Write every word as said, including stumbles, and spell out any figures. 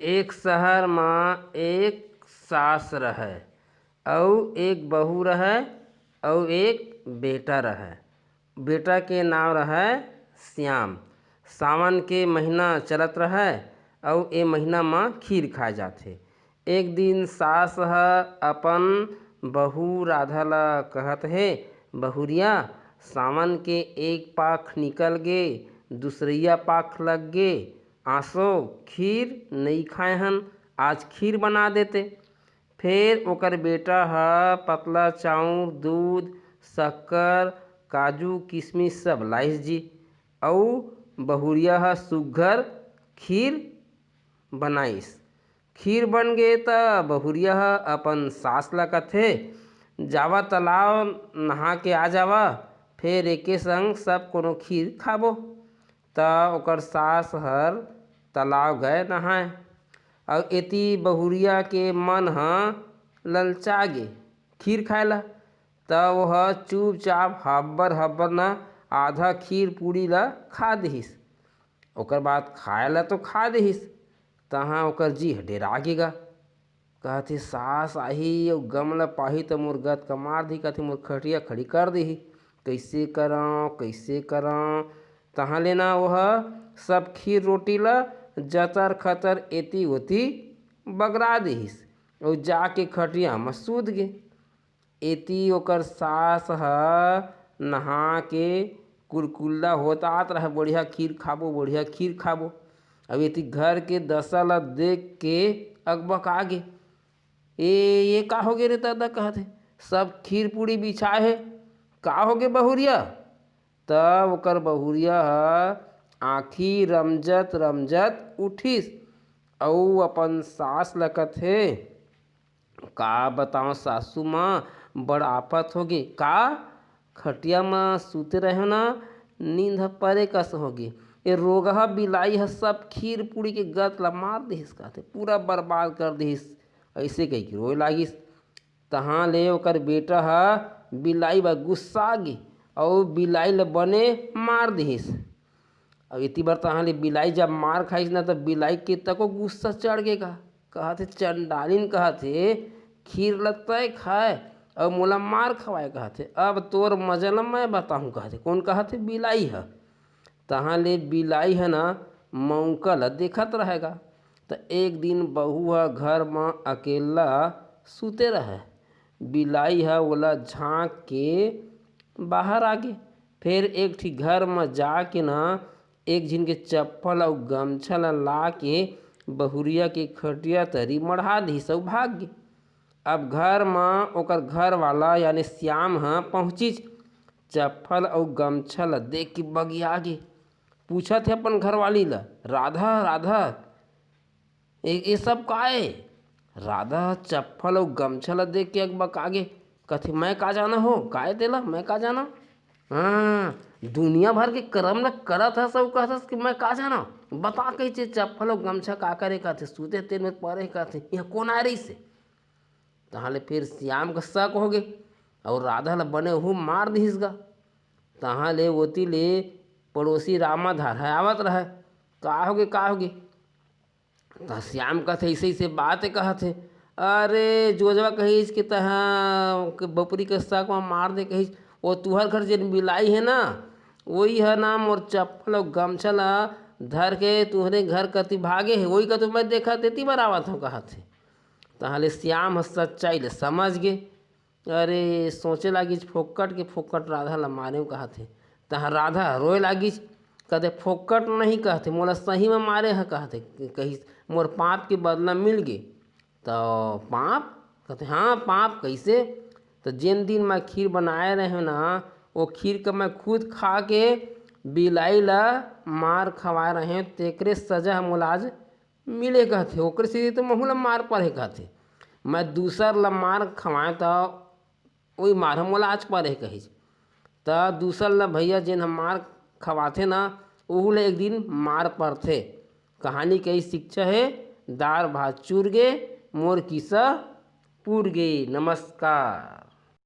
एक शहर म एक सास रहय, अउ एक बहू रहय, अउ एक बेटा रहय। बेटा के नांव रहय श्याम। सावन के महीना चलत रहय, अउ ए महीना म खीर खाए जाथे। एक दिन सास ह अपन बहू राधा ल कहत हे, "बहुरिया, सावन के एक पाख निकल गे, दूसरइया पाख लग गे, आसो खीर नइ खाए हन, आज खीर बना देते।" फेर ओकर बेटा ह पतला चाउर, दूध, शक्कर, काजू, किसमिस सब लाइस जी, अउ बहुरिया ह सुग्घर खीर बनाइस। खीर बन गे त बहुरिया ह अपन सास ल कथे, "जावा तलाव नहा के आ जावा, फेर एके संग सब कोनो खीर खाबो।" त ओकर सास हर तलाव गए नहाए, अउ एती बहुरिया के मन ह ललचा गे खीर खाए ला। त ओह चुपचाप हब्बर हब्बर न आधा खीर पूड़ी ला खा दिहिस। ओकर बाद खाए ला तो खा दिहिस, तहाँ ओकर जी ह डेरा गे गा। कहत हे, "सास आही अउ गम ल पाही त मोर गत का मार दिही," कहत हे, "मोर खटिया खड़ी कर दिही। कइसे करंव, कइसे करंव?" तहाँ ले ना ओह सब खीर रोटी ल जतर खतर एती ओती बगरा दिहिस अउ जाके खटिया म सूत गे। एती ओकर सास ह नहा के कुलकुल्ला होत आत रहे, "बढ़िया खीर खाबो, बढ़िया खीर खाबो।" अब एती घर के दशा ल देख के अकबका गे। "ए, ये का होगे रे दादा?" कहत हे, "सब खीर पूड़ी बिछाए हे, का होगे बहुरिया?" तब ओकर बहुरिया ह आँखी रमजत रमजत उठिस अउ अपन सास ल कथे, "का बतावं सासू माँ, बड़ आफत होगे। का खटिया म सूते रहेव ना, नींद ह परे कस होगे। ए रोगहा बिलाई ह सब खीर पूड़ी के गत ल मार दिहिस," कहथे, "पूरा बर्बाद कर दिहिस।" अइसे कहिके रोए लागिस। तहाँ ले ओकर बेटा ह बिलाई बर गुस्सा गे अउ बिलाई ल बने मार दिहिस। अब एती बर तहाँ ले बिलाई जब मार खाइस ना, त बिलाई के तको गुस्सा चढ़ गे गा। कहत हे, "चंडालिन," कहत हे, "खीर ल तय खाए अउ मोला मार खवाए," कहत हे, "अब तोर मजा ल मैं बताहूँ," कहत हे। कोन कहत हे? बिलाई ह। तहाँ ले बिलाई ह ना मउका ल देखत रहे गा। त एक दिन बहू ह घर म अकेल्ला सूते रहय। बिलाई ह ओला झांक के बाहर आगे। फेर एक ठी घर म जाके ना एक झिन के चप्पल अउ गमछा ल लाके बहुरिया के खटिया तरी मढ़ा दिहिस अउ भाग गे। अब घर म ओकर घर वाला यानी श्याम ह पहुँचिस। चप्पल अउ गमछा ल देख के बगिया गे। पूछत हे अपन घरवाली ल, "राधा, राधा, ए, ए सब का ए?" राधा ह चप्पल अउ गमछा ल देख के अकबका गे। कथे, "मैं का जाना हो, का ए तेला, मैं का जाना? हाँ, दुनिया भर के करम ल करत हस अउ कहत हस कि मैं का जाना? बता कइसे चप्पल अउ गमछा का करे?" कथे, "सूते तेल में परे," कथे, "यहाँ कोन आए रहिस हे?" तहाँ ले फिर श्याम का शक होगे अउ राधा ल बने हू मार दिहिस गा। तहाँ ले ओती ले पड़ोसी रामाधार ह आवत रहय, "का होगे, का होगे?" त श्याम कथे, "अइसे, अइसे बात हे," कहत हे। "अरे, जोजवा कहिस कि तहाँ बपुरी के शक म मार दे कहिस, ओ तुहर घर जेन बिलाई हे ना, ओही ह ना मोर चप्पल अउ गमछा ल धर के तुहरे घर कति भागे हे, ओही का तो मैं देखत एती बर आवत हँव," कहत हे। तहाँ ले श्याम ह सच्चाई ल समझ गे। अरे, सोचे लागिस, "फोकट के फोकट राधा ल मारेंव," कहत हे। तहाँ राधा रोए लागिस, कहत हे, "फोकट नहीं," कहत हे, "मोला सही म मारे ह," कहत हे, कहिस, "मोर पाप के बदला मिल गे।" त पाप? कहत हे, "हाँ, पाप कइसे?" "त जेन दिन मैं खीर बनाए रहेंव ना, ओ खीर के मैं खुद खा के बिलाई ल मार खवाए रहेंव, तेकरे सजा ह मोला आज मिले," कहत हे, "ओकरे सेती तो महू ल मार परे," कहत हे। "मैं दूसर ल मार खवाएंव त ओही मार ह मोला आज परे," कहिस। त दूसर ल भइया जेन ह मार खवाथे ना, ओहू ल एक दिन मार परथे। कहानी के शिक्षा हे, दार भात चुर गे, मोर किस्सा पुर गे। नमस्कार।